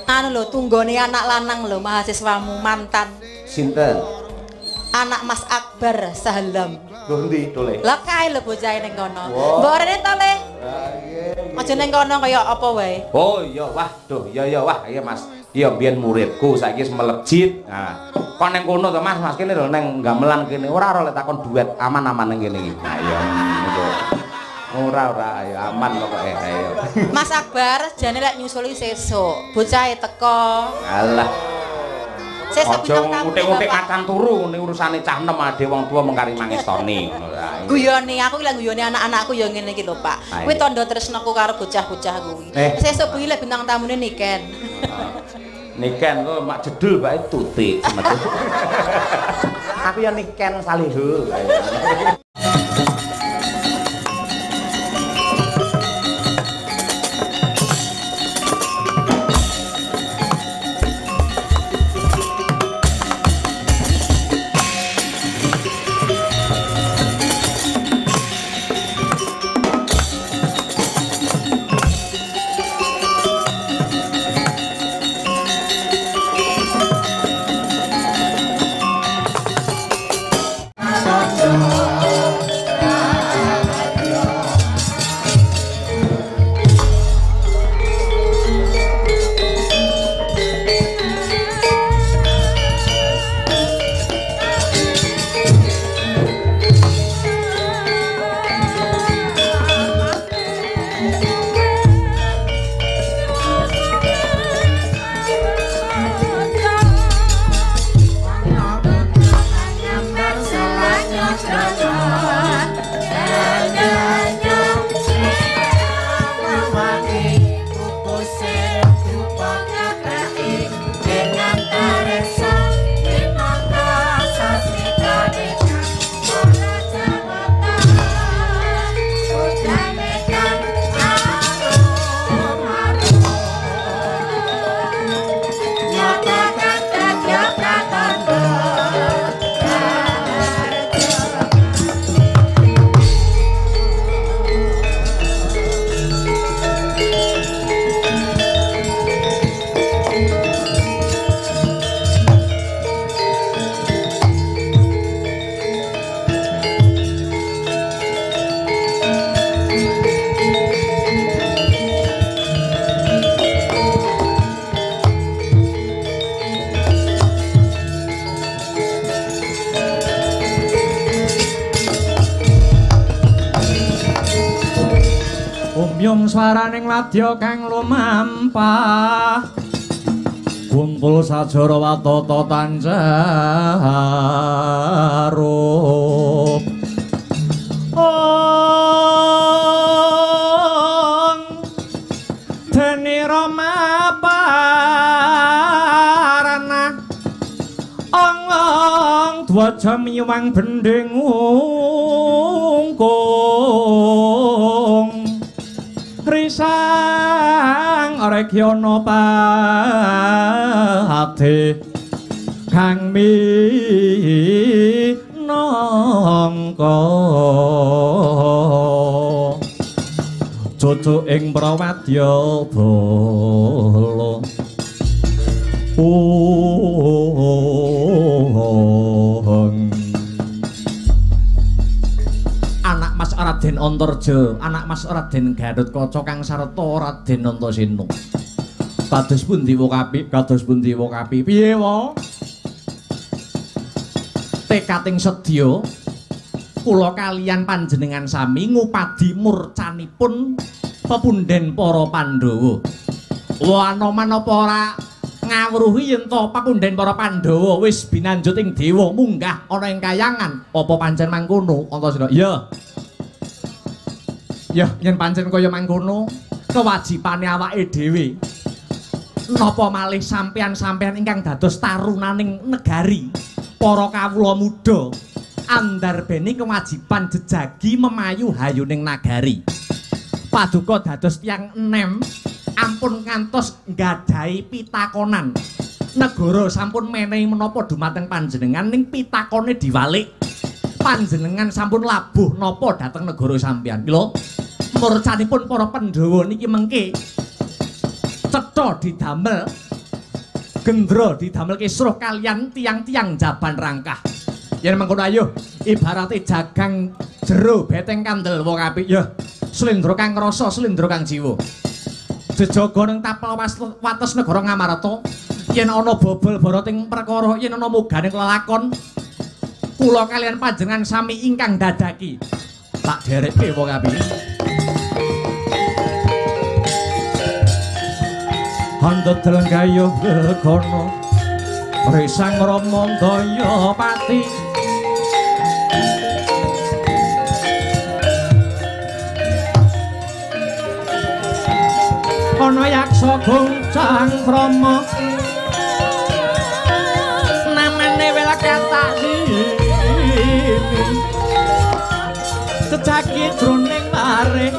Anu lho, tunggone anak lanang lho, mahasiswamu mantan. Sinten? Anak Mas Akbar Sahalam. Lho endi tole? Lah kae lho bocahe ning kono. Mbok rene to, Le? Aja ning kono kaya apa wae. Oh iya, wah, duh, iya iya wah, iya Mas. Iya mbiyen muridku saiki wis melejit. Nah, kok ning kono to Mas, Mas kene lho ning gamelan kene. Ora ora lek takon duet aman-aman ning kene iki. Nah iya ngono. Ora ora ayo aman pokoke ayo. Mas Akbar jane lek nyusuli sesuk, bocahe teko. Alah. Sesuk bintang tamu. Ngutik-ngutik kacang turu ngene urusane cah enem ade wong tuwa mengkari mangestoni ngono ta. Guyone aku lek guyone anak-anakku ya ngene iki lho, Pak. Kuwi tandha tresnaku karo bocah-bocah kuwi. Sesuk bengi lek bintang tamune Niken. Niken kok mak jedul bae tutik semetu. Aku ya Niken Salihu. Swaraning ladya kang lumampah kumpul sajara watata tancarup ong dene Rama parana ong ong dwaja miwang bending ungkung risang rekyana pate kang minangka cucu ing prawadya bala. Anak Mas Raden Antarja, anak Mas Raden Gathotkaca kang sarta Raden Antasena. Kados pundi wa kapi, kados pundi wa kapi? Piye wa? Tekating sedya kula kaliyan panjenengan sami ngupadi murcanipun pepundhen para Pandhawa. Wa Anoman apa ora ngawruhi yen to pepundhen para Pandhawa wis binanjut ing dewa munggah ana ing kayangan? Apa pancen mangkono, Antasena? Iya. Ya, yen pancen kaya mangkono, kewajibane awake dhewe. Napa malih sampeyan-sampeyan ingkang dados tarunaning negari, para kawula muda, andarbeni kewajiban jejagi memayu hayuning nagari. Paduka dados tiyang enem, ampun ngantos nggadahi pitakonan. Negara sampun menehi menapa dumateng panjenengan ning pitakone diwalik. Panjenengan sampun labuh napa dhateng negara sampeyan. Lho, murcanipun para Pandhawa niki mengke cetha didamel Gendra didamel kisruh kaliyan tiang-tiang jaban rangkah. Yen mengkono ayo ibarate jagang jero beteng kandel wong apik ya. Slendra kang rasa, slendra kang jiwa. Jejaga ning tapel wates negara Ngamarta, yen ana bobol barating perkara, yen ana muganing lelakon, kula kaliyan panjenengan sami ingkang dadaki. Tak derekke wong apik. Handedel gayuh legono Risang Rama Daya Pati. Ana yaksa goncang krama namane Welkatasini cecaki jroning mare.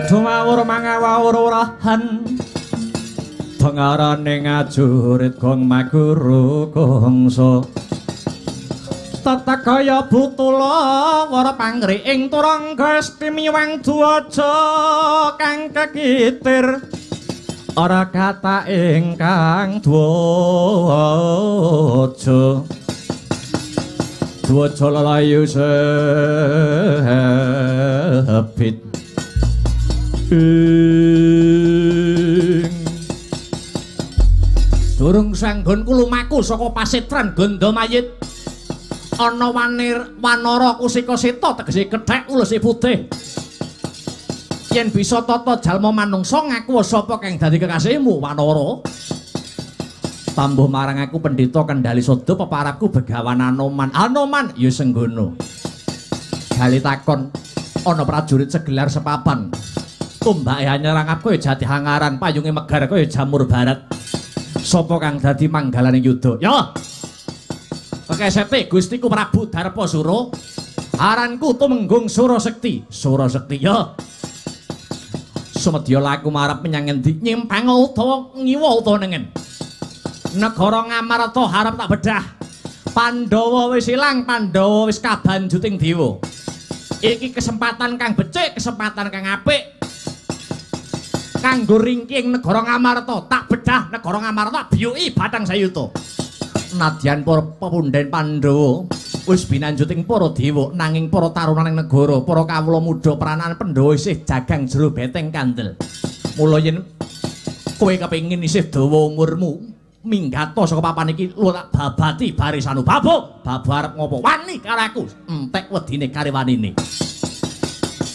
Dumawur mangawur urahan pengarane ngajurit gong maguru gongso tetek kaya butula wara pangri ing turangga istimiwang duwaja kang kekitir ora kata ingkang dwaja dwaja lelayu sebit. Durung sanggonku lumaku saka pasetran Gandamayit ana wanir wanara kusika seta tegese kethek ulese putih. Yen bisa tata jalma manungsa ngaku sapa kang dadi kekasihmu wanara. Tambuh marang aku pendhita Kendali Sada peparapku Begawan Anoman. Anoman ya senggono. Gali takon ana prajurit segelar sepapan. Tumbake anyar kaya jati hangaran, payunge megar kaya jamur barat. Sapa kang dadi manggalaning yuda? Ya. Kekesete Gustiku Prabu Darpasura, aranku Tumenggung Surasekti. Surasekti ya. Sumedya laku marep menyang endi? Nyimpang utawa ngiwa utawa nengen. Negara Ngamarta harap tak bedah. Pandhawa wis ilang, Pandhawa wis kabanjuting dewa. Iki kesempatan kang becik, kesempatan kang apik. Kanggo ringking negara Ngamarta, tak bedah negara Ngamarta biyuki bathang sayuta. Nadyan para pepunden Pandhawa wis binanjuting para dewa, nanging para tarunaning negara, para kawula muda peranan Pandhawa isih jagang jero beteng kandel. Mula yen kowe kepengin isih dawa umurmu, minggata saka papan iki lu tak babati barisanu. Babu, babu arep ngopo? Wani karo aku, entek wedine kare wanine.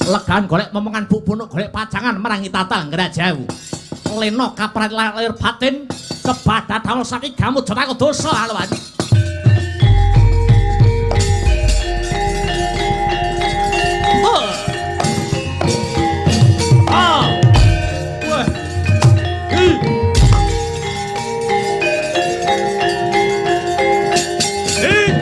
Legan golek momongan bubunuk golek pacangan merangi tata ngrajawu. Lena kaprat lahir batin kebadat dawel saking gamut jataku dosa alwani. Ah. Wah. Hi. Hi.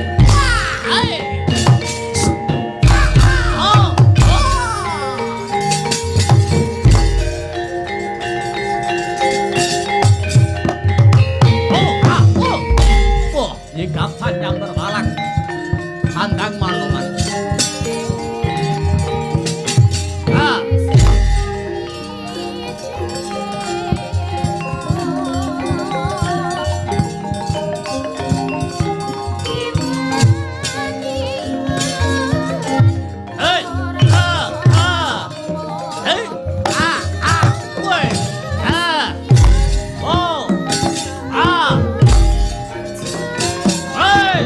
Panjang berbalak. Sandang Manoman. Ah. Hey, ah, ah. Hey, ah, ah. Woi. Ah. Oh. Ah. Hey.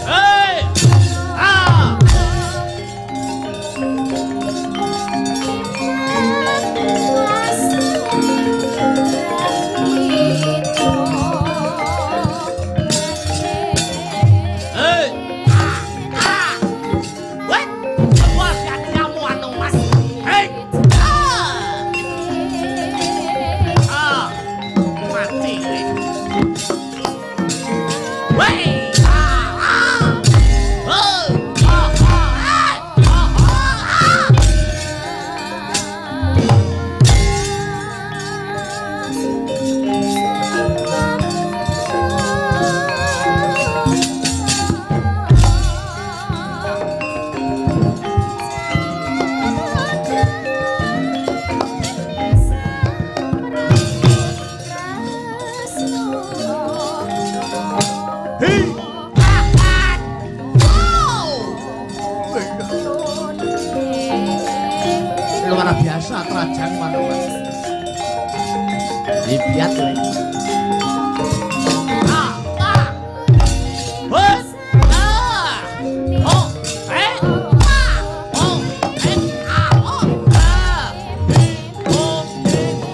Hey. Ah. Hey. Ah. Woi. Wah, kamu anu Mas. Hey. Ah. Ah. Mati. Woi. Ah. Ah. Oh. Ah. Ah. Ah. Ah. Hey. Ah. Ah. Oh. Luar biasa Trajang Manoman. Dibiat kowe. Ah. Ah. Wes. Ah. Oh. Eh. Ah. Oh. Eh. Ah. Oh. Ah. Oh.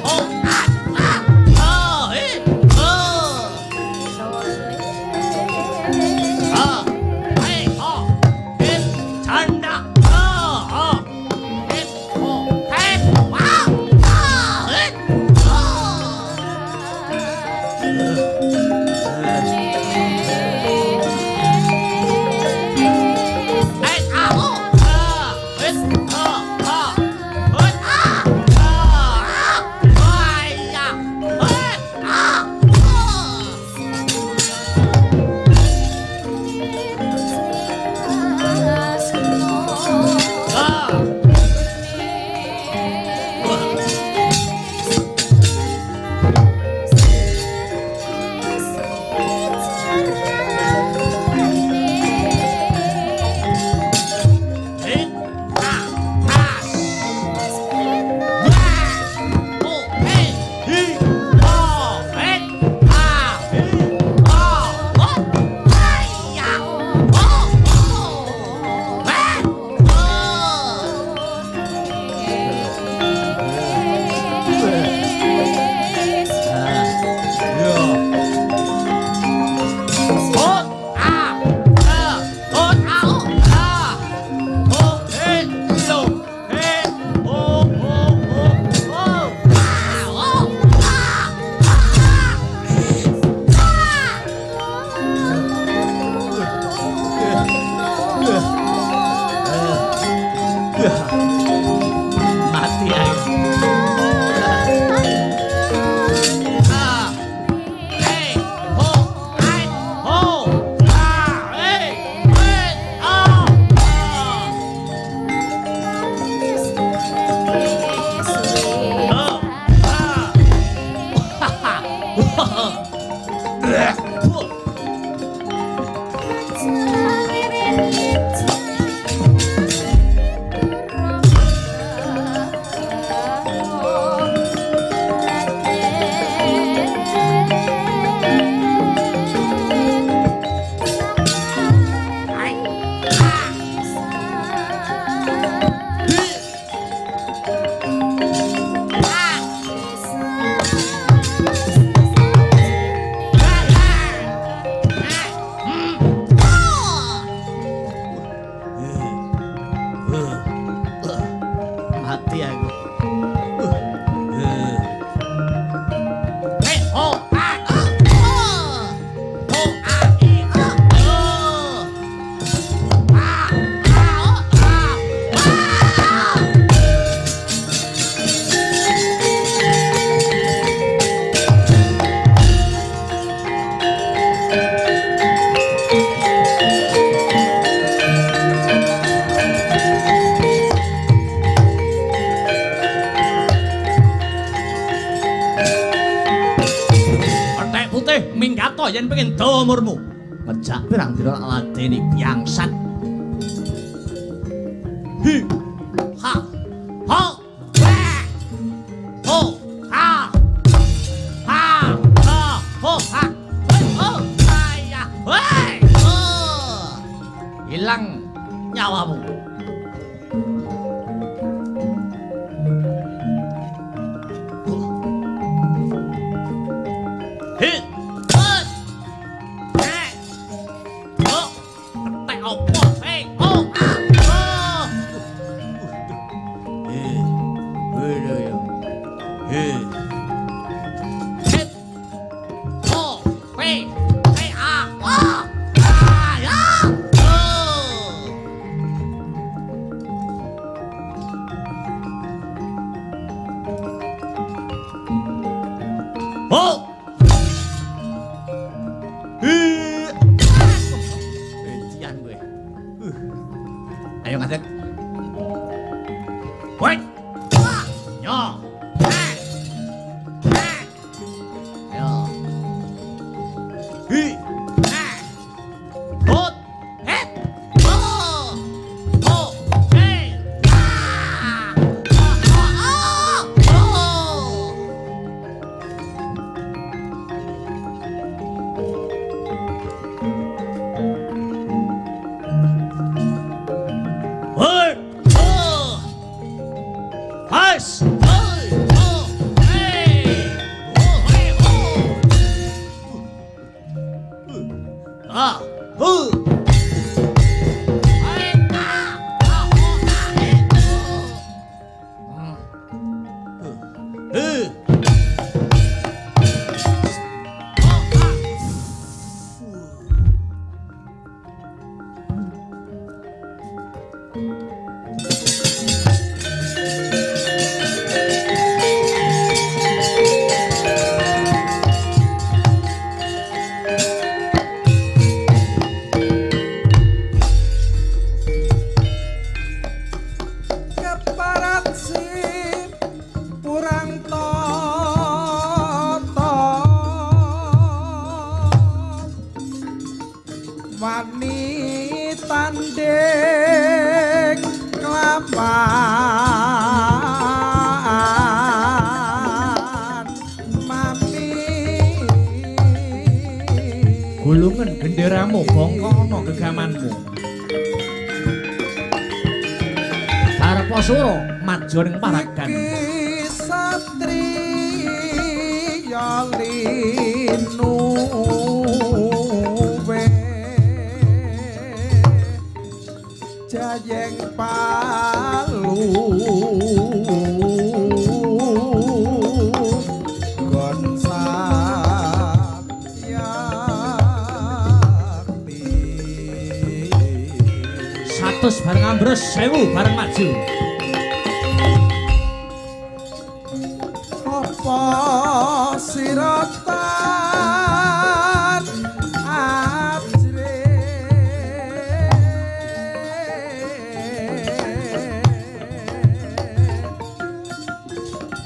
Oh. Ah. Ah. Oh. Eh. Oh. Ah. Eh. Oh. Eh. Canda. Ah. Ah. Eh. Oh. Eh. Ah. Ah. Eh. Oh. Eh, ah, oh, ah, eh, ah, ah, eh, ah, ah, ah, ya, eh, ah, oh. Cilaka yen pengen dawa umurmu. Ngejak pirang dina tak ladeni biangsat. Hi ha ho wa ho ha ha ha ho ha ho ayah woi oh. Hilang nyawamu. Hi hut he ho ketek opo he ho ah oh. He het ho pe pe a o a ya oh. Ho hi. Becian kowe. Ayo ngadeg. Woi. Nyo. Ayo. Hi. Hot. Het. Ho. Ho. Hey. Ah. Ah. Ah. Oh. Hoi. Oh. Hais. Hoi. Oh. Hey. Oh. Hey. Oh. Ah. Hu. Hai. Ah. Ah. Oh. Ah. Eh. Oh. Eh. Oh. Ah. Keparat si purang tata wani tanding kelawan mami. Gulungen genderamu bongko ana gegamanmu. Darpasura maja ning paragan. Iki satriya linuwe jayeng palu gon satyakti. 100 bareng ambrus, 1000 bareng maju. Apa sira tan ajrih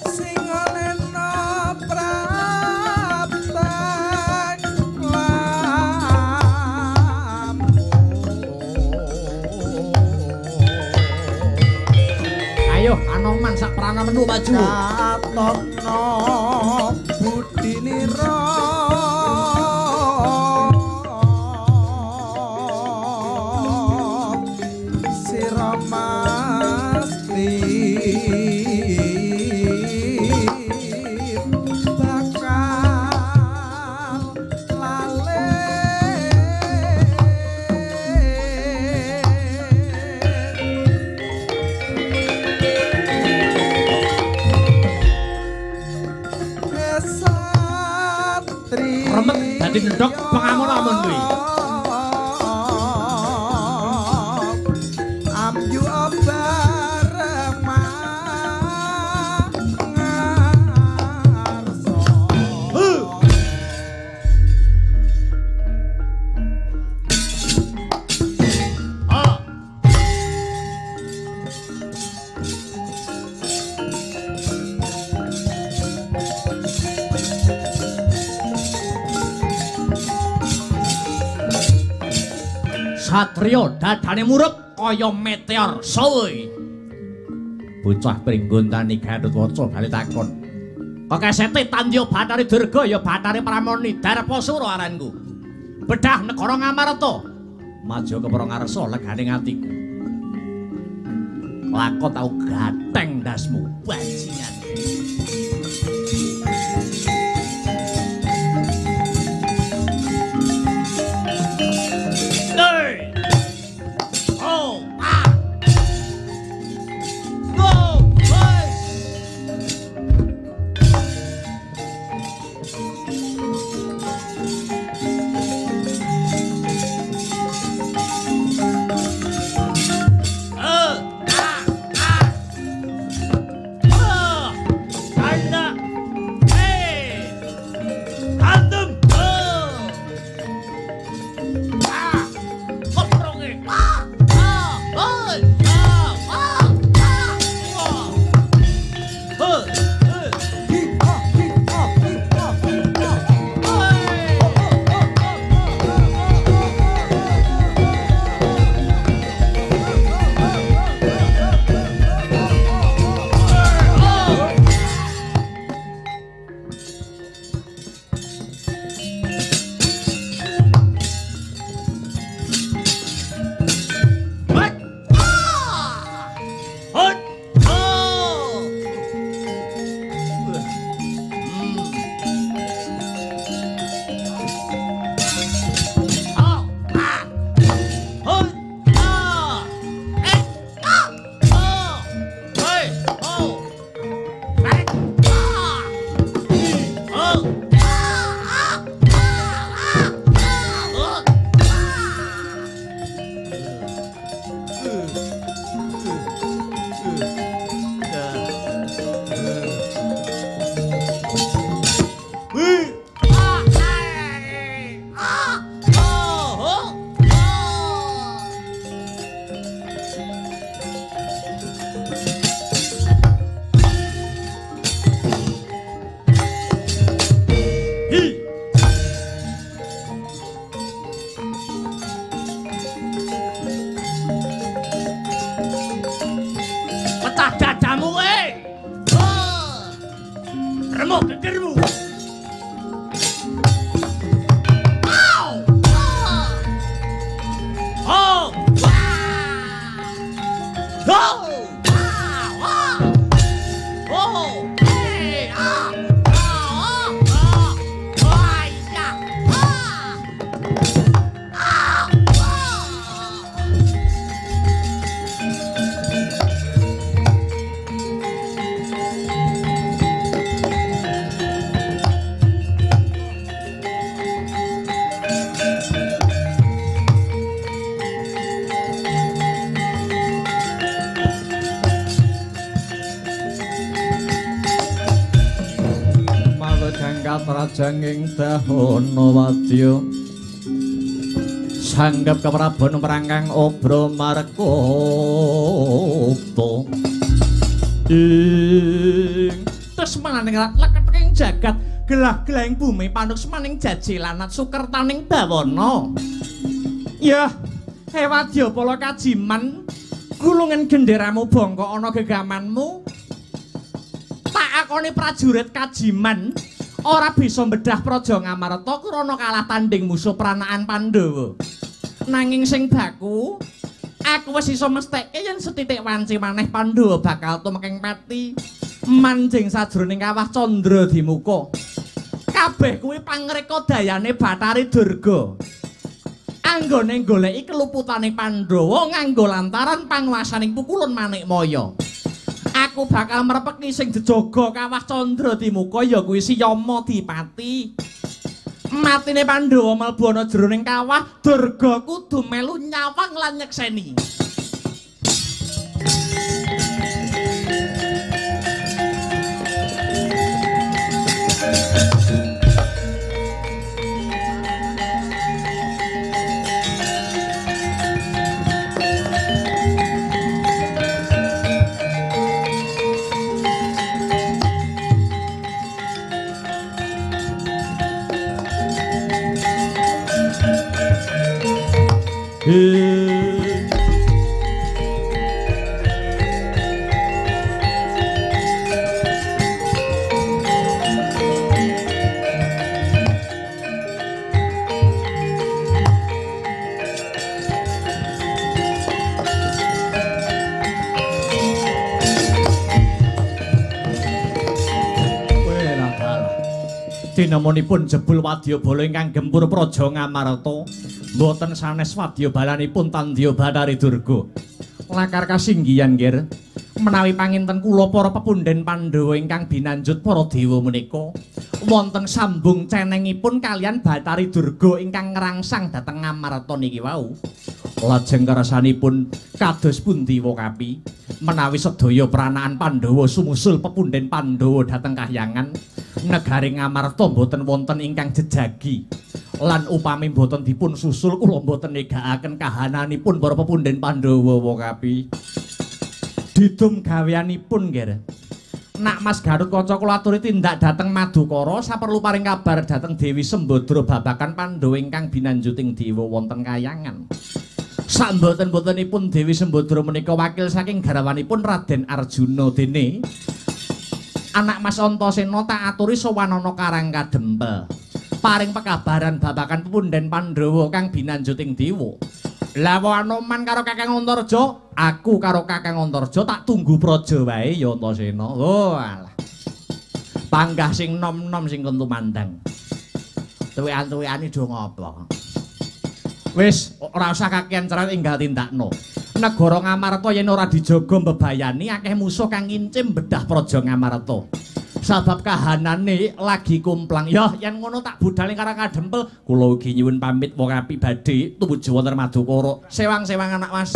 sing olehna praptan lamu. Ayo Anoman sak prana menu maju. Katokno budinira sira masti bakal lale. Esat Satriya dadane murup kaya meteor sowe. Bocah pringgontani Gatotkaca bali takon. Kekesete tandya Bathari Durga ya Bathari Pramoni Darpasura aranku. Bedah negara Ngamarta. Maja kepara ngarsa legane atiku. Lakon tau gatheng ndasmu bajingan. Hey! Oh, ah. Go! Hey! Rajanging dahana wadya sanggep keprabon prangkang obra markopta ing tesmaning leketing jagat gelah-gelahing bumi panuksmaning jajilanat sukertaning bawana. Ya hewadya pala kajiman gulungen genderamu bongkok ana gegamanmu tak akoni prajurit kajiman ora bisa mbedah praja Ngamarta krana kalah tanding musuh pranaan Pandhawa. Nanging sing baku, aku wis iso mestheke yen setitik wanci maneh Pandhawa bakal tumekeng pati manjing sajroning kawah Candra Dimuka. Kabeh kuwi pangreka dayane Bathari Durga. Anggone goleki keluputane Pandhawa nganggo lantaran panguwasaning pukulun Manikmaya. Aku bakal merepeki sing jejaga kawah Candra Dimuka ya kuwi si Yama Dipati. Matine Pandhawa mlebu ana jroning kawah, Durga kudu melu nyawang lan nyekseni. Dinemonipun jebul wadyabala ingkang gempur praja Ngamarta mboten sanes wadyabalanipun Tandya Bathari Durga. Lakar kasinggihan nggih menawi panginten kula para pepundhen Pandhawa ingkang binanjut para dewa menika wonten sambung cenengipun kaliyan Bathari Durga ingkang ngrangsang dhateng Ngamarta niki wau. Lajeng kersanipun kados pundi Wakapi menawi sedaya pranaan Pandhawa sumusul pepundhen Pandhawa dhateng kahyangan negari Ngamarta mboten wonten ingkang jejagi lan upami mboten dipun susul kula mboten negakaken kahananipun para pepundhen Pandhawa Wakapi. Didum gaweanipun nggih. Nak Mas Gatot Kaca kula aturi tindak dhateng Madukara saperlu paring kabar dhateng Dewi Sembadra babagan Pandhawa ingkang binanjuting dewa wonten kayangan. Samboten-botenipun Dewi Sembadra menika wakil saking garwanipun Raden Arjuna dene anak Mas Antasena tak aturi sowanana Karang Kadempel paring pekabaran babagan pepundhen Pandhawa kang binanjuting dewa. Lah Anoman karo Kakang Antarja, aku karo Kakang Antarja tak tunggu praja wae ya Antasena. Oh alah. Panggah sing nom-nom sing kon tumandang. Tuwekan-tuwekane do ngopo. Wis ora usah kakean cerat enggal tindakno. Negara Ngamarta yen ora dijaga mbebayani akeh musuh kang ngincim bedah praja Ngamarta. Sabab kahanane lagi kumplang. Ya yen ngono tak budhal ing Karang Kadempel. Kula ugi nyuwun pamit wong apik badhe tumuju wonten Madukara. Sewang-sewang anak Mas.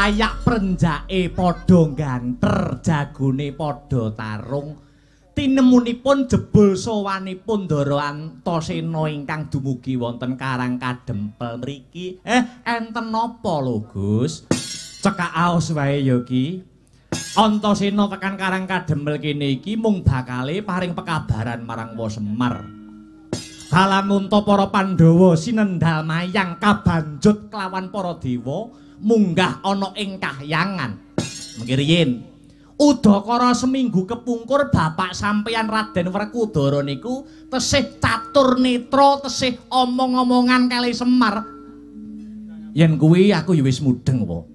Layak prenjake padha ganter, jagone padha tarung. Tinemunipun jebul sowanipun Ndara Antasena ingkang dumugi wonten Karang Kadempel mriki. Enten napa lho, Gus? Cekak aos wae ya ki. Antasena tekan Karang Kadempel kene iki mung bakale paring pekabaran marang Wa Semar. Kalamunta para Pandhawa sinendal mayang kabanjut kelawan para dewa munggah ana ing kahyangan. Mengki riyin udakara seminggu kepungkur bapak sampeyan Raden Werkudara niku tesih catur netra, tesih omong-omongan kali Semar. Yen kuwi aku ya wis mudheng wae.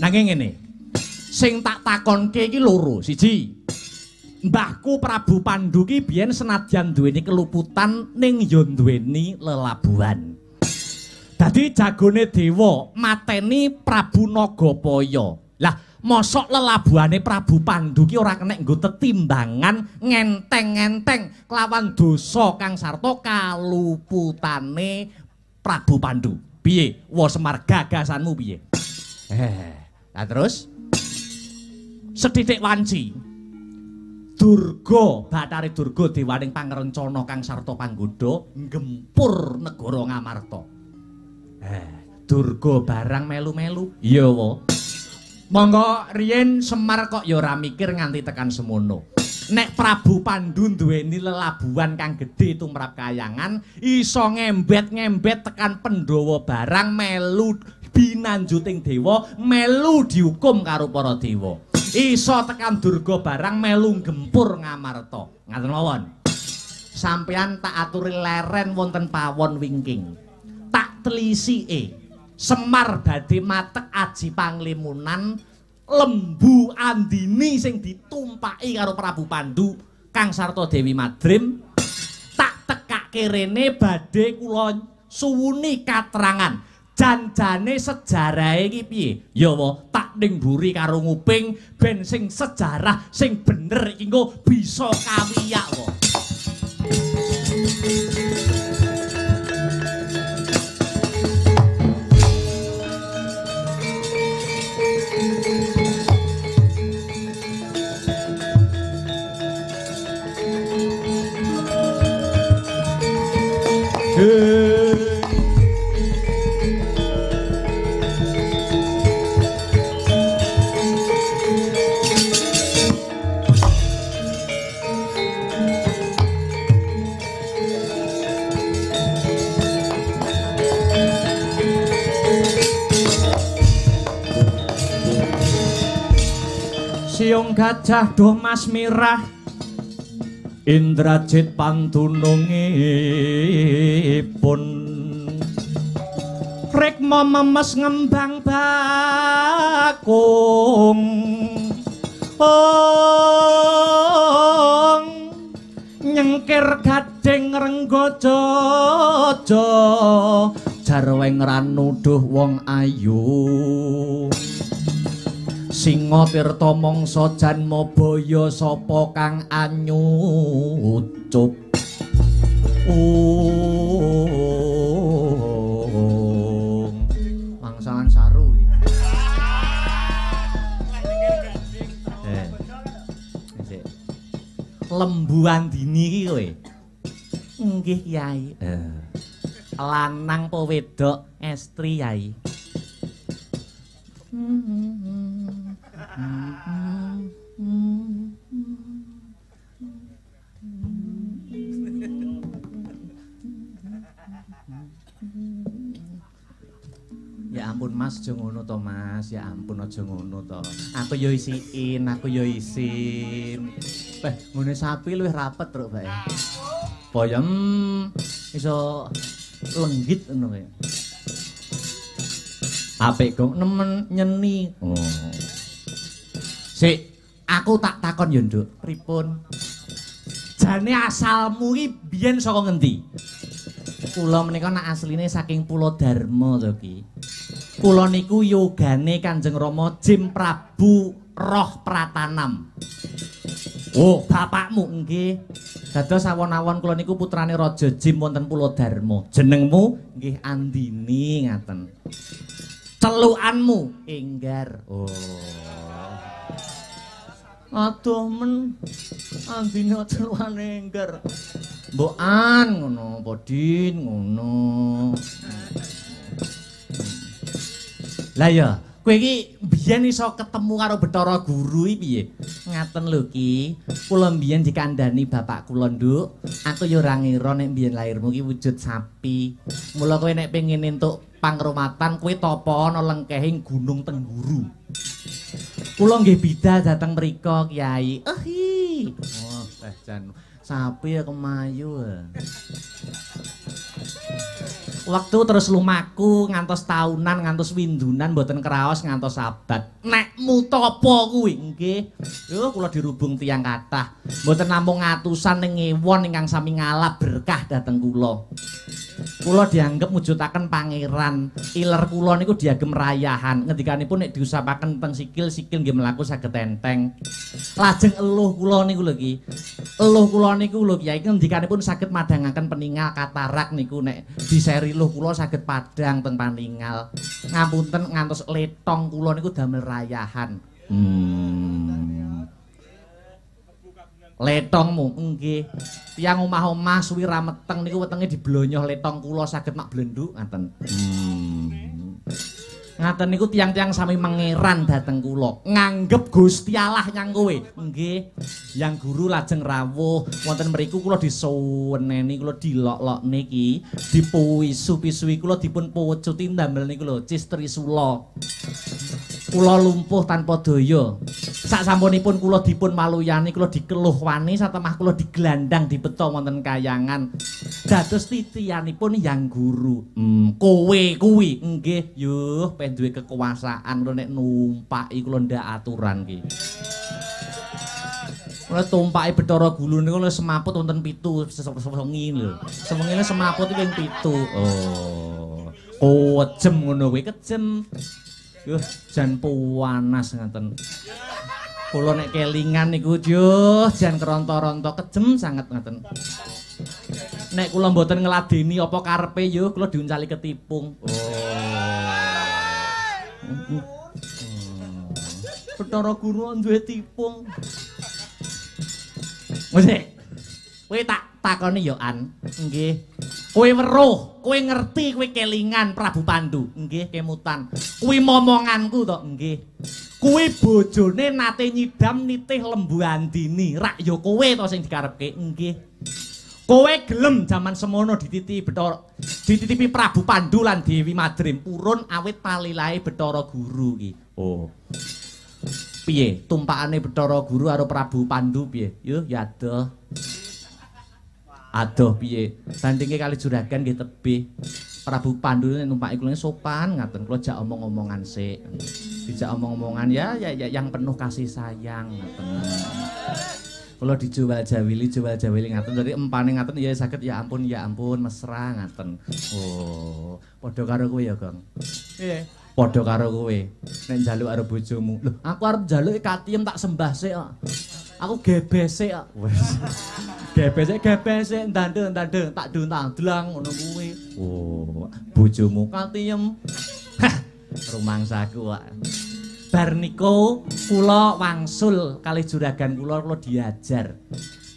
Nanging ngene, sing tak takonke iki loro. Siji, mbahku Prabu Pandu ki biyen senadyan duweni keluputan ning ya duweni lelabuhan. Dadi jagone dewa mateni Prabu Nagapaya. Lah, mosok lelabuhane Prabu Pandu ki ora kenek nggo tetimbangan ngenteng-ngenteng kelawan dosa kang sarta kaluputane Prabu Pandu. Piye? Wa Semar gagasanmu piye? Lah terus sethithik wanci Durga, Bathari Durga dewaning pangrencana kang sarta panggoda nggempur negara Ngamarta. Durga barang melu-melu. Iya wa. Monggo riyen Semar kok ya ora mikir nganti tekan semono. Nek Prabu Pandu duweni lelabuhan kang gedhe tumrap kayangan, iso ngembet-ngembet tekan Pandhawa barang melu binanjuting dewa, melu dihukum karo para dewa. Iso tekan Durga barang melu gempur Ngamarta. Ngaten mawon. Sampeyan tak aturi leren wonten pawon wingking. Tak telisike. Semar badhe matek aji panglimunan lembu andini sing ditumpaki karo Prabu Pandu kang sarta Dewi Madrim. Tak tekake rene badhe kula suwuni katrangan. Janjane sejarahe iki piye? Ya wa, tak ning mburi karo nguping ben sing sejarah sing bener iki engko bisa kawiyak wa. Siung gajah doh mas mirah Indrajit pantunungipun rikma memes ngembang bakung ong nyengkir gading renggo jojo jarweng ranuduh wong ayu. Singa tirta mangsa janma baya sapa kang anyucup. Mangsangan saru iki. Lembu andini iki kowe. Nggih, Kyai. Lanang apa wedok? Estri, Yai. Ya ampun Mas, aja ngono to Mas. Ya ampun aja ngono to. Aku yo isiin, aku yo isin. Beh, ngene sapi luwih rapet truk bae. Boyem iso lenggit ngono kae. Apik gong nemen nyeni. Oh. Sik, aku tak takon ya, Nduk. Pripun? Jane asalmu iki biyen saka ngendi? Kula menika nak asline saking Pulau Dharma to ki. Kula niku yogane Kanjeng Rama Jim Prabu Roh Pratanam. Oh, bapakmu nggih. Dados awon-awon kula niku putrane Raja Jim wonten Pulau Dharma. Jenengmu nggih Andini ngaten. Celukanmu Enggar. Oh. Aduh men andine celukane Enggar. Mbok an ngono, Bodin ngono. Lah ya, kowe iki biyen iso ketemu karo Bathara Guru iki piye? Ngaten lho Ki, kula biyen dikandhani bapak kula, Nduk. Aku ya ora ngira nek biyen lairmu ki wujud sapi. Mula kowe nek pengin entuk pangromatan kowe tapa ana lengkehing Gunung Tengguru. Kula nggih bidal dhateng mriko, Kyai. Ehi. Oh, teh jan sapi ya kemayu. Waktu terus lumaku ngantos taunan, ngantos windunan, mboten kraos ngantos abad. Nek mutapa kuwi nggih. Yo kula dirubung tiyang kathah. Mboten namung atusan ning ewon ingkang sami ngalap berkah dhateng kula. Kula dianggep mujudaken pangeran. Iler kula niku diagem rayahan. Ngendikanipun nek diusapaken teng sikil, sikil nggih mlaku saged enteng. Lajeng eluh kula niku lho Ki. Eluh kula niku lho Kyai ngendikanipun saged madhangaken peningal katarak niku nek diseri eluh kula saged padhang teng paningal. Ngapunten ngantos letong kula niku damel rayahan. Letongmu nggih. Tiyang omah-omah suwi ra meteng niku wetenge diblonyoh letong kula saged mak blenduk ngaten. Ngaten niku tiyang-tiyang sami mengeran dhateng kula. Nganggep Gusti Allah nyang kowe. Nggih. Yang guru lajeng rawuh wonten mriku kula disuweneni, kula dilok-lokne iki, dipuwisu-pisuwi kula dipun puwecuti ndamel niku lho cis trisula. Kula lumpuh tanpa daya. Sak sampunipun kula dipun maluyani, kula dikeluhwani, satemah kula digelandang dibeta wonten kayangan. Dados titianipun yang guru. Kowe kuwi nggih, yuh peh duwe kekuasaan kula nek numpaki kula ndak aturan ki. Kula tumpaki Bathara Guru niku lho semaput wonten 7 sewengi lho. Sewengine semaput iki ping 7. Oh. Kejem ngono kuwi kejem. Yuh, jan puwanas ngaten. Kula nek kelingan niku yuh, jan keronto-ronto kejem sanget ngaten. Nek kula mboten ngladeni apa karepe yuh, kula diuncali ketipung. Oh. Bathara Guru duwe tipung. Wis, kowe tak takoni ya An. Nggih. Kowe weruh, kowe ngerti, kowe kelingan Prabu Pandu. Nggih, kemutan. Kuwi momonganku to, nggih. Kuwi bojone nate nyidam nitih Lembu Andini. Rak ya kowe to sing dikarepke. Nggih. Kowe gelem jaman semono dititipi Bathara, dititipi Prabu Pandu lan Dewi Madrim purun awit palilahe Bathara Guru ki. Oh. Piye tumpakane Bathara Guru karo Prabu Pandu piye? Yuh, ya adoh. Adoh piye? Bandinge kali juragan nggih tebih. Prabu Pandu nek numpaki kula sopan ngaten, kula jak omong-omongan sik. Dijak omong-omongan ya, ya ya yang penuh kasih sayang ngaten. Kula dijual jawili, jual jawili ngaten. Dadi empane ngaten ya saged ya ampun mesra ngaten. Oh, padha karo kowe ya, Gong. Piye? Padha karo kowe. Nek njaluk karo bojomu. Lho, aku arep njaluk katiem tak sembah sik kok. Aku gebes sik kok. Wes. Gebes sik ndandhe tak dlang ngono kuwi. Oh, bojomu katiem. Hah, rumangsaku kok. Bar niku kula wangsul kalih juragan kula, kula diajar.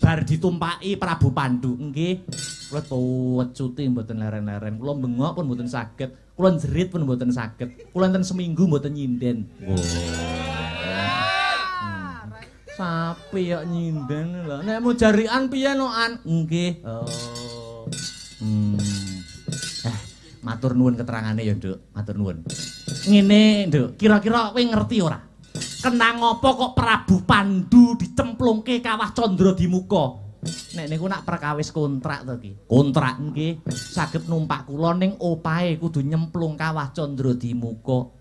Bar ditumpaki Prabu Pandu. Nggih. Kula tuwecuti mboten leren-leren. Kula bengok pun mboten saged. Kula jerit pun mboten saged. Kula enten seminggu mboten nyinden. Oh. Sapi kok nyinden lho. Nek mau jarian piye no An? Nggih. Oh. Matur nuwun keterangane ya, Nduk. Matur nuwun. Ngene, Nduk. Kira-kira kowe ngerti ora? Kenang apa kok Prabu Pandu dicemplungke kawah Candra Dimuka? Nek niku nak perkawis kontrak to ki. Kontrak nggih, saged numpak kula ning opahe kudu nyemplung kawah Candra Dimuka.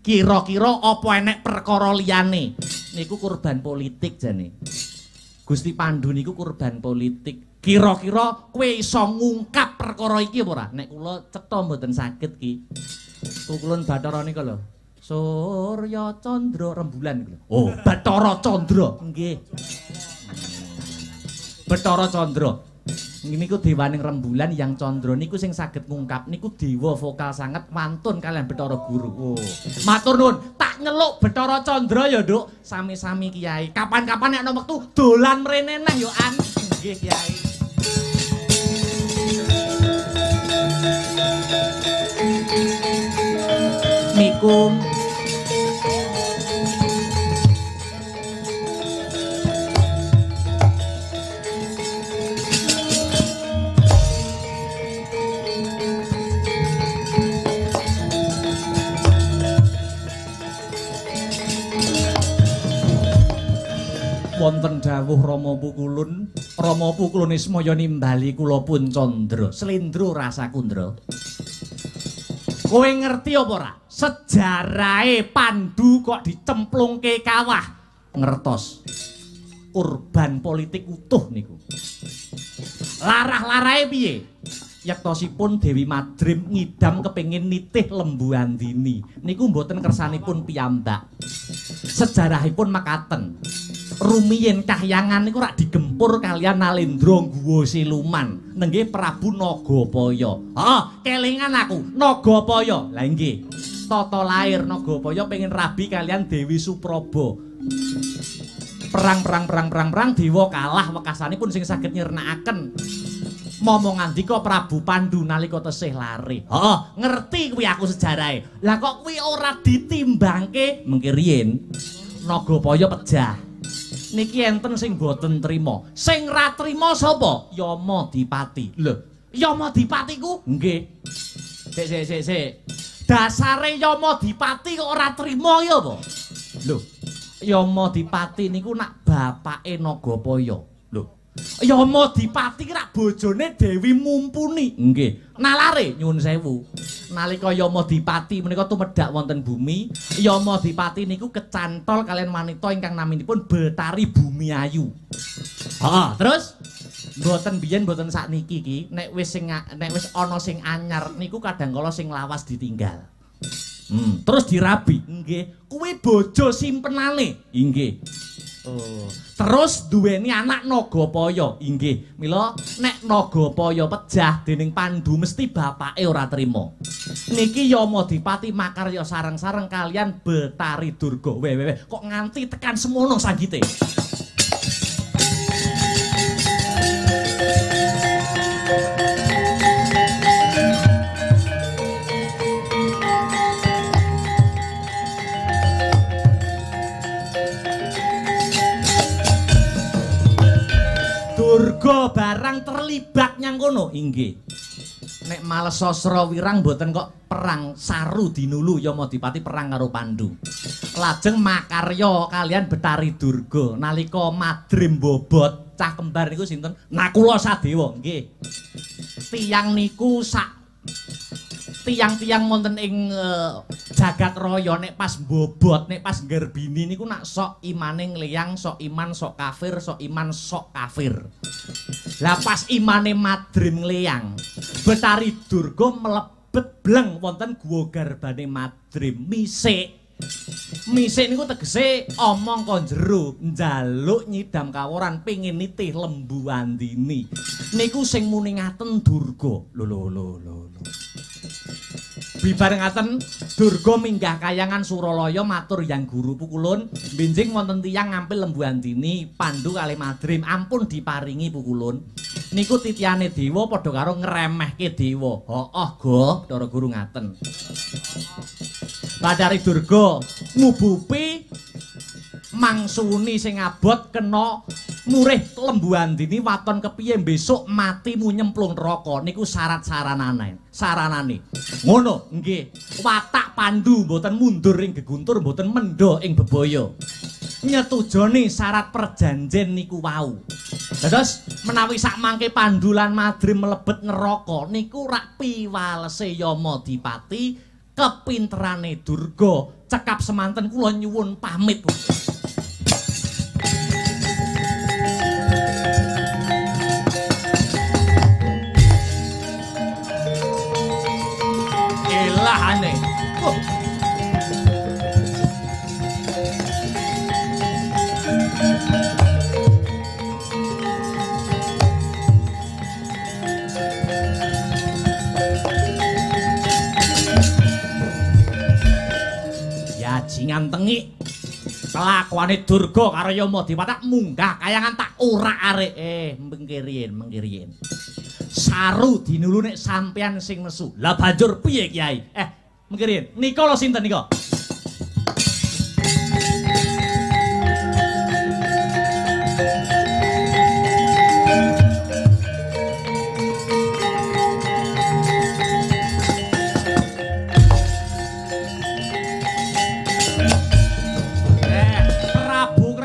Kira-kira apa enek perkara liyane? Niku kurban politik jane. Gusti Pandu niku kurban politik. Kira-kira kowe iso ngungkap perkara iki apa ora? Nek kula cetha mboten saged ki. Kukulun Bathara nika lho. Surya Candra rembulan niku lho. Oh, Bathara Candra. Nggih. Bathara Candra. Niku dewaning rembulan Yang Candra niku sing saged ngungkap niku dewa vokal sanget wantun kalian Bathara Guru. Oh. Matur nuwun, tak nyeluk Bathara Candra ya, Nduk. Sami-sami Kiai. Kapan-kapan nek ana wektu dolan mrene neh yo an. Nggih, Kiai. Niku wonten dawuh Rama Pukulun, Rama Pukulun Ismaya nimbali kula pun Candra, slendro rasa kundra. Kowe ngerti apa ora? Sejarahe Pandu kok dicemplungke kawah. Ngertos. Urban politik utuh niku. Larah-larahe piye? Yektosipun Dewi Madrim ngidam kepengin nitih Lembu Andini. Niku mboten kersanipun piyambak. Sejarahipun mekaten. Rumiyin kahyangan niku rak digempur kalian Nalendra Guwa Siluman nenggih Prabu Nagapaya. Heeh, kelingan aku, Nagapaya. Lah nggih. Tata lair Nagapaya pengin rabi kalian Dewi Supraba. Perang dewa kalah wekasanipun sing saged nyirnakaken. Momong ngandika Prabu Pandu nalika tesih lare. Heeh, ngerti kuwi aku sejarahe. Lah kok kuwi ora ditimbangke mengki riyin Nagapaya pejah. Niki enten sing boten trima. Sing ra trima sapa? Yama Dipati. Lho, Yama Dipati ku? Nggih. Sik sik sik sik. Dasare Yama Dipati kok ora trima ya apa? Lho, Yama Dipati niku nak bapake Nagapaya. Lho, Yama Dipati ki rak bojone Dewi Mumpuni. Nggih. Nalare nyuwun sewu. Nalika Yama Dipati menika tumedhak wonten bumi, Yama Dipati niku kecantol kalian wanita ingkang naminipun Betari Bumi Ayu. Heeh, terus mboten biyen mboten sakniki iki, nek wis sing nek wis ana sing anyar niku kadang kala sing lawas ditinggal. Terus dirabi. Nggih, kuwi bojo simpenane. Nggih. Oh. Terus duweni anak Nagapaya. Inggih. Mila nek Nagapaya pejah dening Pandu mesti bapake ora trima. Niki Yama Dipati makarya sareng-sareng kalian Betari Durga. Weh weh kok nganti tekan semono sanggite. Durga barang terlibat nyang kono. Inggih. Nek males sasra wirang mboten kok perang saru dinulu Yama Dipati perang karo Pandu. Lajeng makarya kalian Betari Durga nalika Madrim bobot cah kembar niku sinten? Nakula Sadewa. Nggih. Tiyang niku sak tiyang-tiyang wonten ing jagat raya nek pas bobot, nek pas nggerbini niku nak sok imane ngleyang, sok iman, sok kafir, sok iman, sok kafir. Lah pas imane Madrim ngleyang, Betari Durga mlebet bleng wonten guwa garbane Madrim misik. Misik niku tegese omong ko jero, njaluk nyidam kaworan pengin nitih Lembu Andini. Niku sing muni ngaten Durga. Lho lho lho lho. Bibar ngaten Durga minggah kayangan Suralaya matur Yang Guru Pukulun, benjing wonten tiyang ngampil Lembu Andini Pandu kalih Madrim ampun diparingi Pukulun. Niku titihane dewa padha karo ngremehke dewa. Hooh go Bathara Guru ngaten. Bathari Durga ngubupi mangsuni sing abot kena murih Lembu Andini waton kepiye besok matimu nyemplung neraka niku syarat saranane. Saranane. Ngono nggih. Watak Pandu mboten mundur ing geguntur mboten mendha ing bebaya. Nyetujoni syarat perjanjen niku wau. Dados menawi sakmangke Pandu lan Madrim mlebet neraka niku rak piwalese Yama Dipati kepinterane Durga. Cekap semanten kula nyuwun pamit. Elahane. Oh. bajingan tengik. Kelakuane Durga karo Yama Dewa tak munggah kayangan tak orak-arik. Mengkiriyen, mengkiriyen. Saru dinulu nek sampean sing nesu. Lah banjur piye Kyai? Mengkiriyen. Nika lho sinten nika?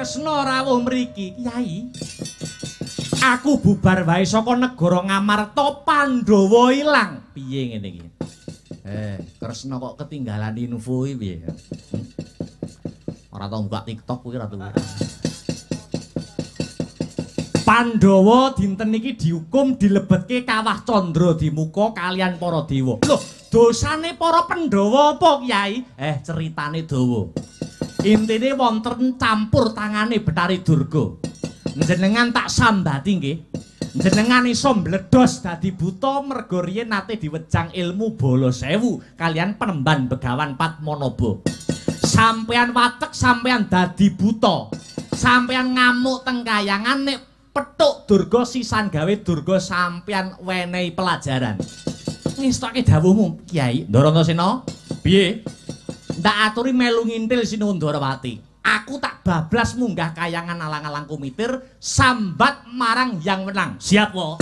Kresna rawuh mriki, Kyai. Aku bubar wae saka negara Ngamarta, Pandhawa ilang. Piye ngene iki? Kresna kok ketinggalan info iki piye? Ora tau buka TikTok kuwi ora tau. Pandhawa dinten iki dihukum dilebetke kawah Candra Dimuka kalian para dewa. Loh, dosane para Pandhawa apa, Kyai? Ceritane dawa. Intine wonten campur tangane Betari Durga. Njenengan tak sambati nggih. Njenengan iso mbledos dadi buta merga riyen nate diwejang ilmu bala sewu kalian penemban Begawan Padmanaba. Sampean watek, sampean dadi buta. Sampean ngamuk teng kayangan nek petuk Durga sisan gawe Durga sampean wenehi pelajaran. Ngestoke dawuhmu, Kyai. Ndarantasena, piye? Tak aturi melu ngintil Sinuwun Ndorowati. Aku tak bablas munggah kayangan alang-alang kumitir sambat marang yang wenang. Siap wo.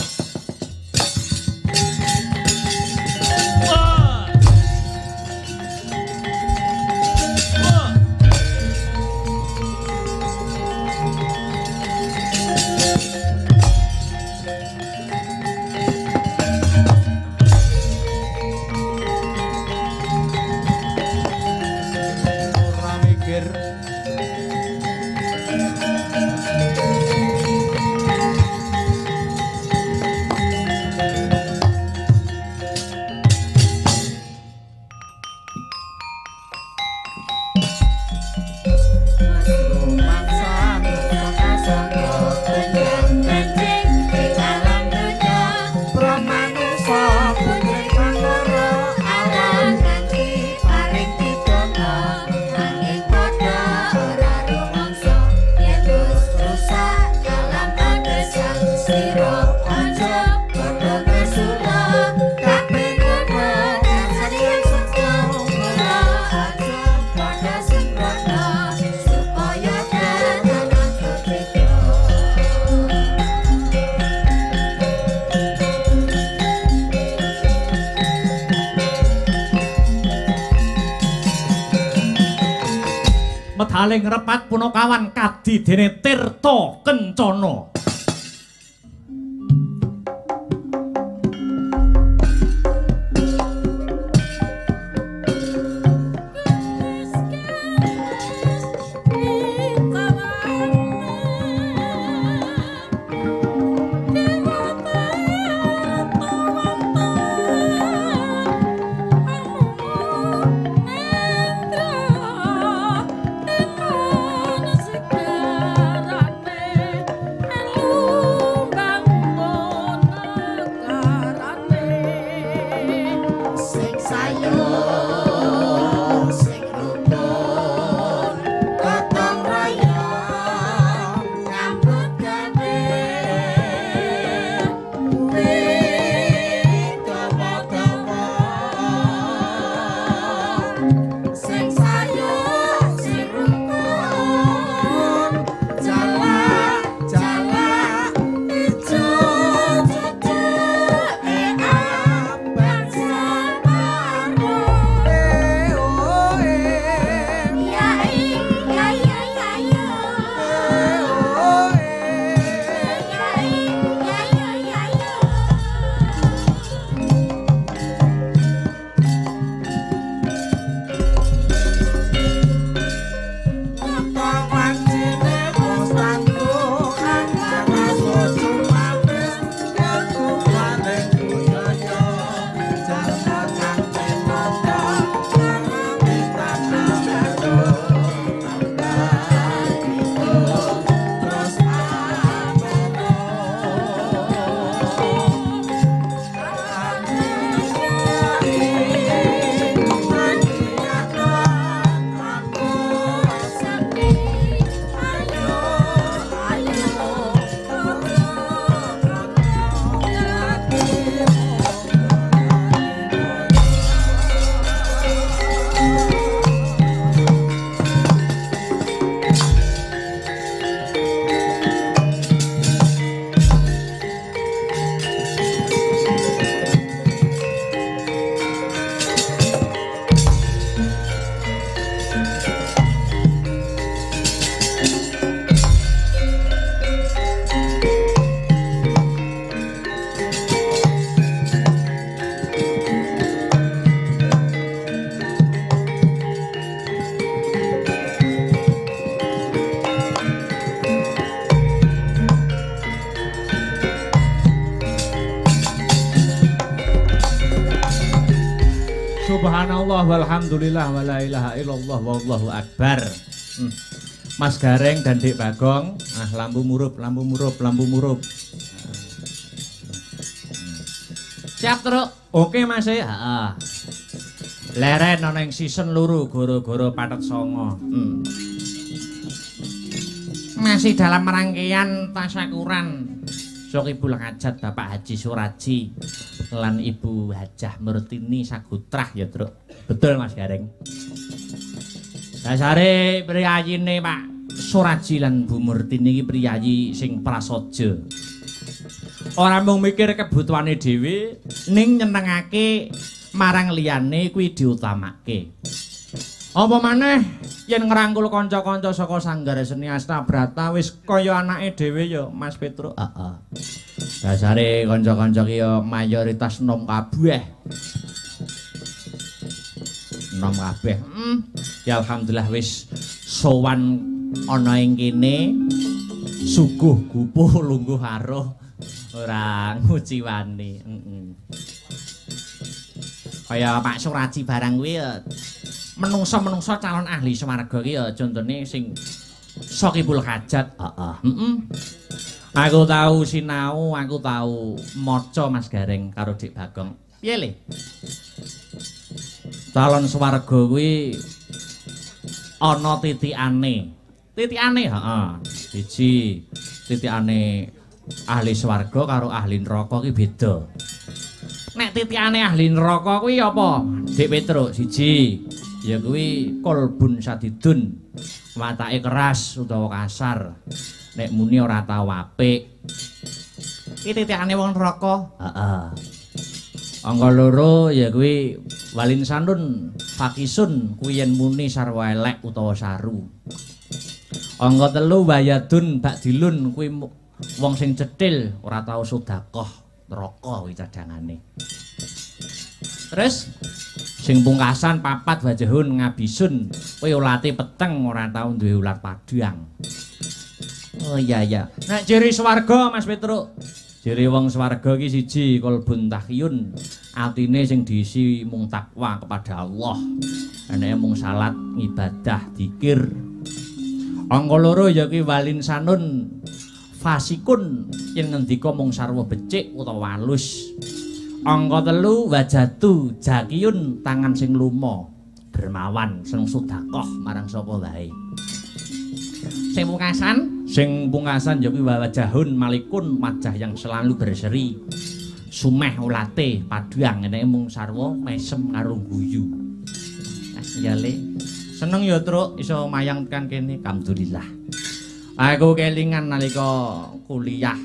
Medaling repat punakawan kadi dene Tirta Kencana. Subhanallah walhamdulillah wala ilaha illallah wallahu akbar. Mas Gareng dan Dik Bagong, ah lampu murup, lampu murup, lampu murup. Siap, Truk. Oke, Mas. Heeh. Leren ana ing season 2 goro-goro patet 9. Masih dalam rangkaian tasyakuran Sohibul Hajat Bapak Haji Suraji lan Ibu Hajah Murtini Sagutrah ya, Truk. Betul, Mas Gareng. Dasare priyayine Pak Suraji lan Bu Murtini iki priyayi sing prasaja. Ora mung mikir kebutuhane dhewe, ning nyenengake marang liyane kuwi diutamake. Apa maneh yen ngrangkul kanca-kanca saka Sanggar Seni Astabrata wis kaya anake dhewe ya Mas Petruk. Heeh. Dasare kanca-kanca ki ya mayoritas nom kabeh. Nom kabeh. Ya alhamdulillah wis sowan ana ing kene, suguh gupuh lungguh aruh ora nguciwani. Kaya Pak Suraji barang kuwi ya menungso-menungso calon ahli swarga ki ya contone sing Sohibul Hajat. Heeh. Aku tau sinau, aku tau maca Mas Gareng karo Dik Bagong. Piye le? Calon swarga kuwi ana titikane. Titikane, heeh. Siji, titikane ahli swarga karo ahli neraka ki beda. Nek titikane ahli neraka kuwi apa? Dik Petruk, siji ya kuwi kolbun sadidun, watake keras utawa kasar. Nek muni ora tau apik. Iki titikane wong neraka. Heeh. Angka loro ya kuwi walinsanun fakisun, kuwi yen muni sarwa elek utawa saru. Angka telu wayadun bakdilun, kuwi wong sing cethil ora tau sedekah, neraka kuwi cadangane. Terus sing pungkasan papat wajahun ngabisun, kuwi ulate peteng ora tau duwe ulat padhang. Oh iya iya. Nek ciri swarga Mas Petruk, ciri wong swarga iki siji kolbun tahyun, atine sing diisi mung takwa kepada Allah. Eneke mung salat, ngibadah, dzikir. Angka loro ya kuwi walinsanun fasikun, yen ngendika mung sarwa becik utawa alus. Angka telu wajatu jakiyun, tangan sing luma, dermawan, seneng sedekah marang sapa wae. Sing pungkasan, sing pungkasan ya kuwi wajahun malikun, wajah yang selalu berseri. Sumeh ulate padhang, eneke mung sarwa mesem karo guyu. Ah ya le. Seneng ya Truk iso mayang tekan kene, alhamdulillah. Aku kelingan nalika kuliah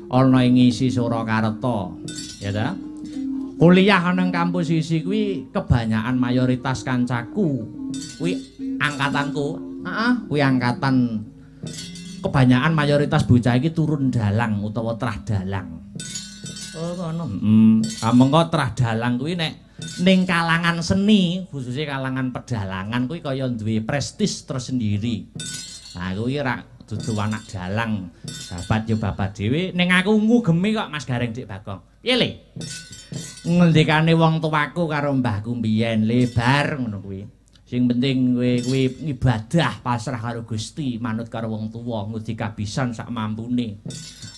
ana ing ISI Surakarta, ya ta? Kuliah ana ing kampus ISI kuwi kebanyakan mayoritas kancaku kuwi angkatanku, heeh, kuwi angkatan kebanyakan mayoritas bocah iki turun dalang utawa trah dalang. Oh ngono. Heeh. Mengko trah dalang kuwi nek ning kalangan seni, khususnya kalangan pedalangan kuwi kaya duwe prestis tersendiri. Nah kuwi ora dudu anak dalang, babat ya babat dhewe. Ning aku ngugemi kok Mas Gareng Dik Bagong. Piye le? Ngendikane wong tuaku karo mbahku mbiyen lebar ngono kuwi. Sing penting kowe kuwi ngibadah pasrah karo Gusti, manut karo wong tuwa, ngudi kabisan sak mampune.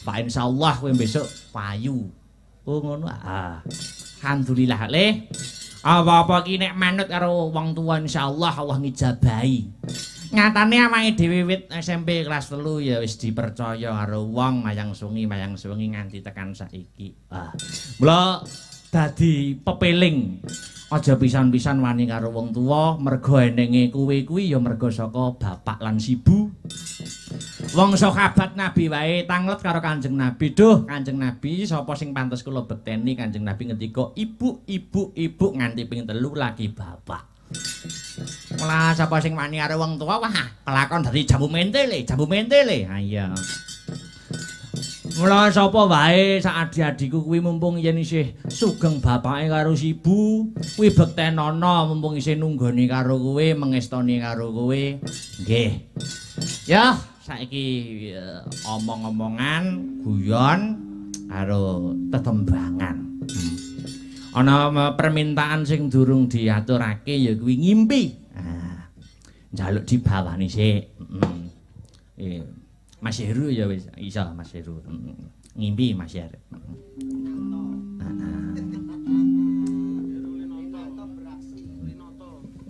Pak insyaallah kowe besok payu. Oh ngono. Ah. Alhamdulillah le. Apa-apa ki nek manut karo wong tuwa insyaallah Allah ngijabahi. Nyatane awake dhewe wit SMP kelas 3 ya wis dipercaya karo wong mayang sungi nganti tekan saiki. Ah. Mula dadi pepeling. Aja pisan-pisan wani karo wong tuwa, merga enenge kowe kuwi ya merga saka bapak lan sibu. Wong sahabat Nabi wae tanglet karo Kanjeng Nabi. Duh, Kanjeng Nabi sapa sing pantes kula bekteni? Kanjeng Nabi ngendika, ibu, ibu, ibu nganti ping 3 lagi bapak. Mula sapa sing wani karo wong tuwa, wah, kelakon dadi jambu mentele, jambu mentele. Ha iya. Mula sapa wae sak adi-adiku kuwi mumpung yen isih sugeng bapake karo sibu, kuwi bektenono mumpung isih nunggoni karo kowe, mengestoni karo kowe. Nggih. Ya, saiki omong-omongan, guyon karo tetembangan. Ana permintaan sing durung diaturake ya kuwi ngimpi. Ah. Njaluk dibawani sik. Heeh. Mas Heru ya wis iso Mas Heru. Ngimpi Mas Heru. Heeh.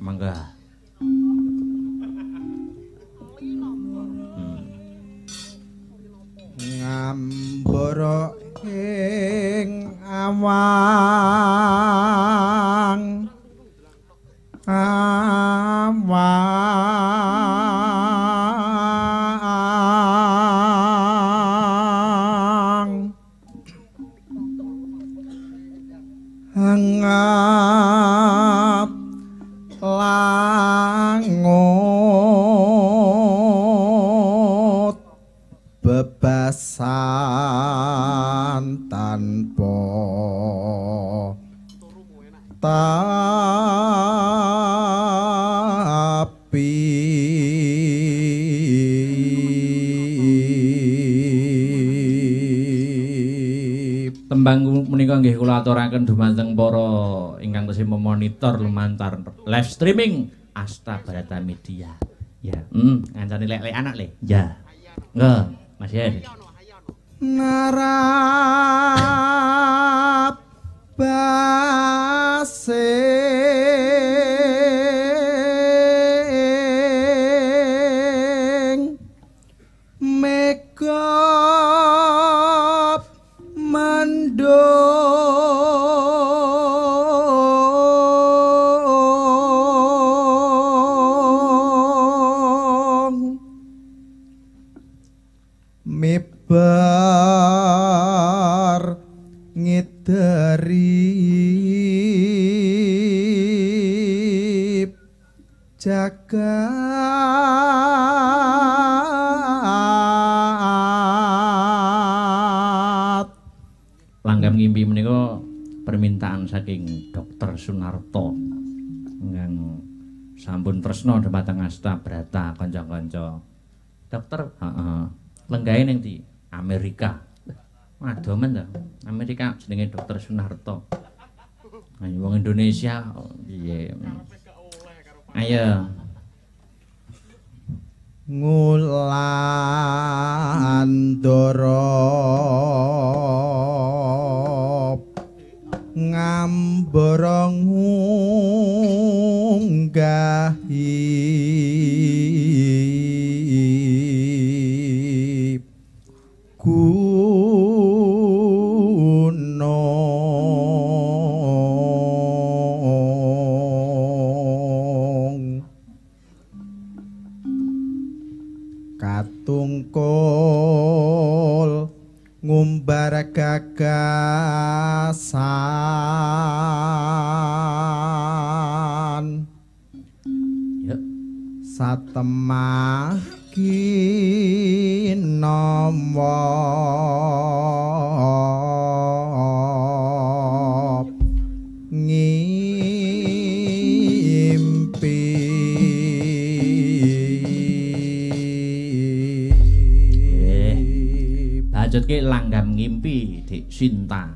Mangga. Ngambara ing awang awang angap langut bebasan tanpa tapi. Tembang menika nggih kula aturaken dumateng para ingkang tesih memonitor lumantar live streaming Asta Barata Media. Ya, ngancani lek-lek anak le. Ya. Nggih, Mas Yer. Narap basing mega mendung mibar ngideri jagat. Langgam ngimpi menika permintaan saking Dr. Sunarto ingkang sampun tresna dhumateng Asta Brata kanca-kanca. Dokter, heeh. Lenggahe ning ndi? Amerika. Adoh men to. Amerika jenenge Dr. Sunarto. Ayo wong Indonesia piye? Ayo. Ngulandara ngambara ngunggahi gunung katungkul ngumbar gagasan satemah kinawa ngimpi. Bacutke langgam ngimpi Dik Sinta.